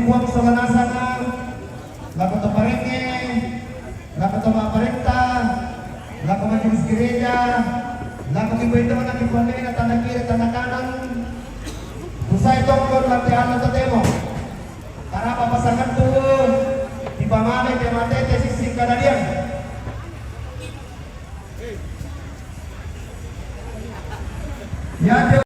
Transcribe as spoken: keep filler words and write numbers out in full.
Puang Solanasanga, laku to parenge, laku to maparenta, laku majelis gereja, laku kimpento na kipamena tanda kiri tanda kanan, kusai tongkon lante anu tatemo. Karapa pasangan tu, di pamame te matete sisi kadadian. Ya,